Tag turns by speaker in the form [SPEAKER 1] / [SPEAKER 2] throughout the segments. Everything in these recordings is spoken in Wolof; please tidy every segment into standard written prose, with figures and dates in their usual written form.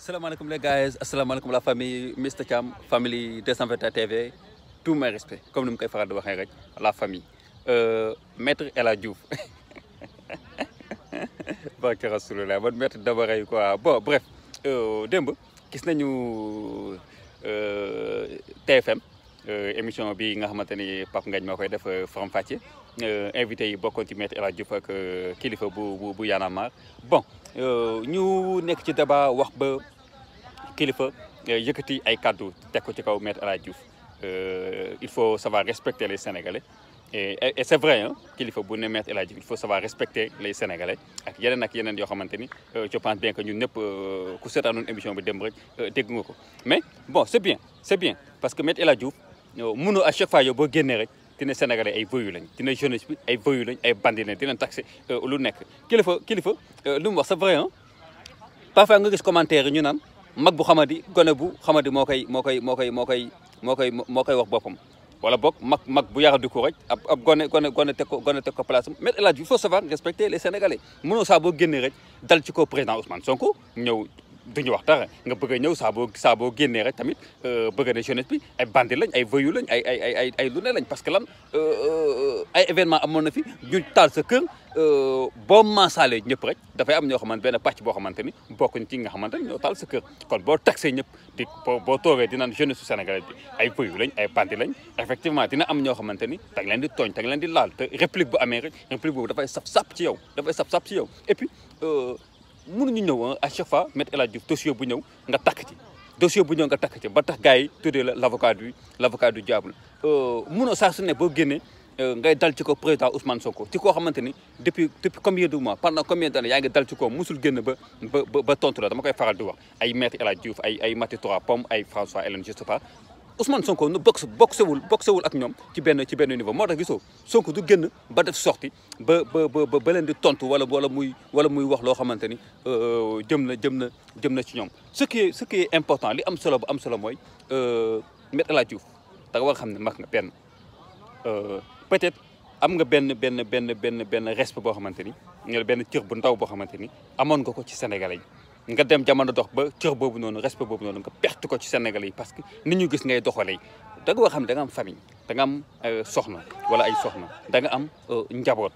[SPEAKER 1] Assalamualaikum les gars, assalamualaikum la famille Mr Thiam, famille 221 TV, tout mes respects, comme nous me faral de waxee rek la famille. Maître El Hadj Diouf. Barke Rasulullah, man maître dama rey quoi. Bon bref, démb gis nañu TFM émission bi nga xamante ni Pape Ngagne moo koy def Faram Facce invité yi bokkoon ci maître El Hadj Diouf ak kilifa bu Y'en a marre. Bon ñu nekk ci débat wax ba kilifa yëkkati ay kàddu teg ko ci kaw maître El Hadj Diouf. Il faut savoir respecter les Sénégalais et c'est vrai hein kilifa bu ne maître El Hadj Diouf il faut savoir respecter les Sénégalais ak yeneen yoo xamante ni je pense bien que ñun ñëpp ku seetaanoon émission bi dem rek dégg nga ko mais bon c'est bien parce que maître El Hadj Diouf mënoo à chaque fois yow boo génnee rek dina Sénégalais ay voyous lañ dina jeunesse bi ay voyous lañ ay bandits lañ dina taxé lu nekk kilifa lu mu wax c'est vrai hein parfois nga gis commentaire yi ñu naan mag bu xamadi gone bu xamadi moo koy wax boppam wala boog mag bu yaradi ko rek ab gone teg ko place mais El Hadj il faut savoir respecter les Sénégalais mënoo saa boo génnee rek dal ci ko président Ousmane Sonko ñëw duñu wax dara nga bëgg a ñëw saa boo génnee rek tamit bëgg na jeunesse bi ay bandi lañ ay voyous lañ ay lu ne lañ parce que lan ay événement amoon na fi ñu taal sa kër boo maasaalee ñëpp rek dafay am ñoo xamante benn pàcc boo xamante ni bokkuñ ci nga xamante ni ñoo taal sa kër kon boo taxee ñëpp di boo toogee di naan jeunesse su Sénégalais bi ay voyous lañ ay bandi lañ effectivement dina am ñoo xamante ni da nga leen di tooñ da nga leen di laal te réplique bu amee rek réplique boobu dafay sap ci yow et puis mënuñu ñëw à chaque fois maître El Hadj Diouf dossier bu ñëw nga takk ci ba tax gars yi tuddee la l'avocat du diable mënoo saa su ne boo génnee ngay dal ci ko président Ousmane Sonko ci koo xamante ni depuis combien de mois pendant combien d'années yaa ngi dal ci ko musul génn ba tontu la dama koy faral di wax ay maître El Hadj Diouf ay Mati Trois Pommes ay François Hélène je sais pas Ousmane Sonko nu boxewul ak ñoom ci benn niveau moo tax gisoo Sonko du génn ba def sorti ba leen di tontu wala muy wax loo xamante ni jëm na ci ñoom ce qui est important li am solo mooy maître El Hadj Diouf da nga war a xam ne mag nga benn peut-être am nga benn respect boo xamante ni nga benn cër bu ndaw boo xamante ni amoon nga ko ci Sénégalais yi nga dem jamono dox ba cër boobu noonu respect boobu noonu nga perte ko ci Sénégalais yi parce que nit ñu gis ngay doxalee da nga war a xam ne da nga am famille da nga am soxna wala ay soxna da nga am njaboot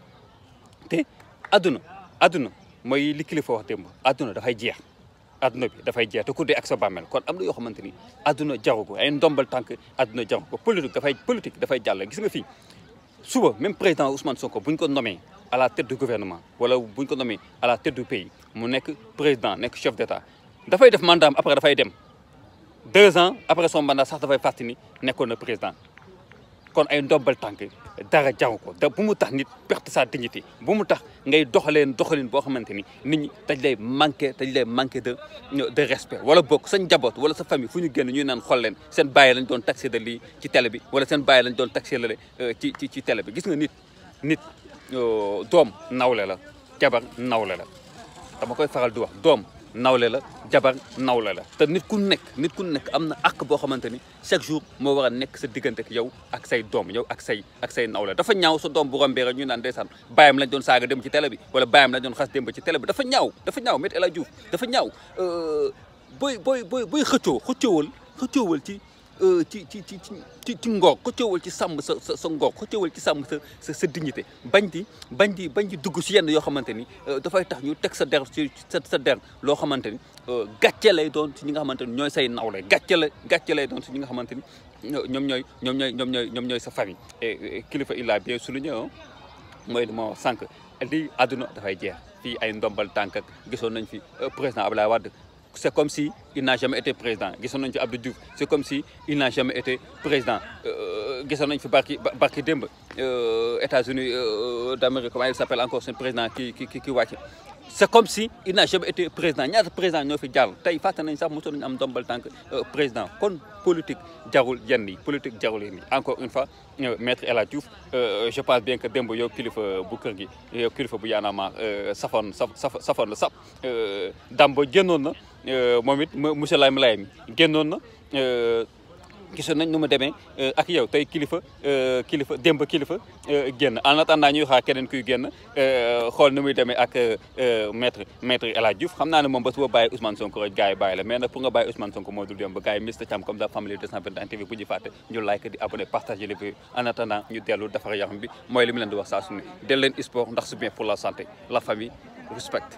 [SPEAKER 1] te adduna mooy li kilifa wax démb adduna dafay jeex adduna bi dafay jeex te ku dee ak sa bàmmeel kon am na yoo xamante ni adduna jaru ko ay ndombal tànk adduna jaru ko politique dafay jàll gis nga fii suba même président Ousmane Sonko bu ñu ko nommé à la tête du gouvernement wala bu ñu ko nommé à la tête du pays mu nekk président nekk chef d'état dafay def mandat am après dafay dem 2 ans après son mandat sax dafay fàttali ni nekkoon na président kon ay ndombal tànk dara jaru ko da bu mu tax nit perte sa dignité bu mu tax ngay doxalin boo xamante ni nit ñi dañ lay manqué de respect wala bokk sa njaboot wala sa famille fu ñu génn ñuy naan xool leen seen bàyyi lañ doon taxé de lii ci télé bi wala seen bàyyi lañ doon taxé lale ci télé bi gis nga nit doom nawle la jabar nawle la dama koy faral di wax doom nawle la jabar nawle la te nit ku nekk am na àq boo xamante ni chaque jour moo war a nekk sa diggante ak yow ak say doom yow ak say nawle dafa ñaaw sa doom bu rombee rek ñu naan ndeysaan bàyyam lañ doon saaga dem ci télé bi wala bàyyam lañ doon xas dem ci télé bi dafa ñaaw maître El Hadj Diouf dafa ñaaw booy xëccoowal ci ngor xëccoowal ci sàmm sa ngor xëccoowal ci sàmm sa dignité bañ di dugg si yenn yoo xamante ni dafay tax ñu teg sa der ci sa der loo xamante ni gàcce lay doon si ñi nga xamante ni ñooy say nawle gàcce lay doon si ñi nga xamante ni ñoom ñooy sa famille et kilifa il a bien souligné mooy li ma wax sànq lii àdduna dafay jeex fii ay ndombal tànk ak gisoon nañ fi président Abdoulaye Wade c'est comme si il n'a jamais été président gisoon nañ fi Abdou Diouf c'est comme si il n'a jamais été président gisoon nañ fi barki démb États-Unis d'Amérique comment il s'appelle encore seen président ki wàcc c'est comme si il n'a jamais été président ñaata président ñoo fi jàll tey fàtte nañ sax mosoon nañu am ndombal tànk président kon politique jarul yenn yi encore une fois maître El Hadj Diouf je pense bien que démb yow kilifa bu kër gi yow kilifa bu Y'en a marre safoon la sap Dambo génnoon na moom it monsieur Layem génnoon na gisoon nañ nu mu demee ak yow tey kilifa démb kilifa génn en attendant ñuy xaar keneen kuy génn xool nu muy demee ak maître El Hadj Diouf xam naa ne moom ba suba bàyyi Ousmane Sonko rek gars yi bàyyi la mais nag pour nga bàyyi Ousmane Sonko moo dul yomb gars yi Mister Thiam comme la famille 221 TV bu ñu fàtte ñu like di abonné partager les vidéos en attendant ñu dellu defar yaram bi mooy li mu leen di wax saa su ne del leen sport ndax c'est bien pour la santé la famille respecte